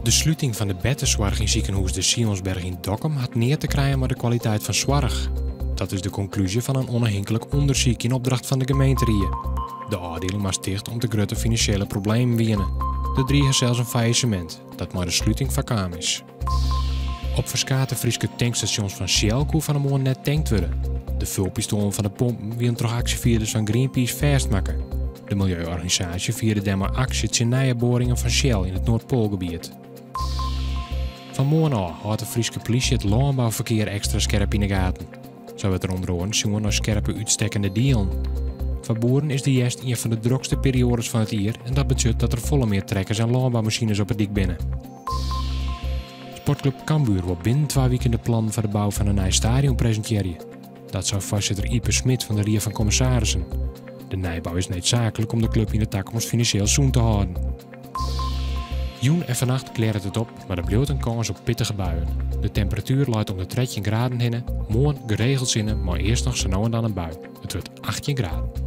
De sluting fan de bertesoarch yn sikehûs De Sionsberg yn Dokkum hat neat te krijen mei de kwaliteit fan soarch. Dat is de konklúzje fan in ûnôfhinklik ûndersyk yn opdracht fan de gemeenterie. De ôfdieling moast ticht om't der grutte finansjele problemen wiene. Der drige sels in faillissemint, dat mei de sluting foarkaam is. Op ferskate Fryske tankstasjons fan Shell koe fan 'e moarn net tankt wurde. De fulpistoalen fan de pompen wiene troch aksjefierders fan Greenpeace fêstmakke. De miljeuorganisaasje fierde dêrmei aksje tsjin nije boringen fan Shell yn it Noardpoalgebiet. Fan moarn ôf hâldt de Fryske plysje it lânbouferkear ekstra skerp yn 'e gaten. Sa wurdt der ûnder oaren sjoen nei skerpe útstekkende dielen. Foar boeren is de hjerst ien fan de drokste perioades fan it jier en dat betsjut dat der folle mear trekkers en lânboumasines op 'e dyk binne. Sportklup Cambuur wol binnen twa wiken de plannen foar de bou fan in nij stadion presintearje. Dat sei foarsitter Ype Smid fan de Rie fan Kommissarissen. De nijbou is needsaaklik om de klup yn de takomst finansjeel sûn te hâlden. Jûn en fannacht klearret it op, mar der bliuwt in kâns op pittige buien. De temperatuer leit om de 13 graden hinne. Moarn geregeld sinne, mei earst noch sa no en dan in bui. It wurdt 18 graden.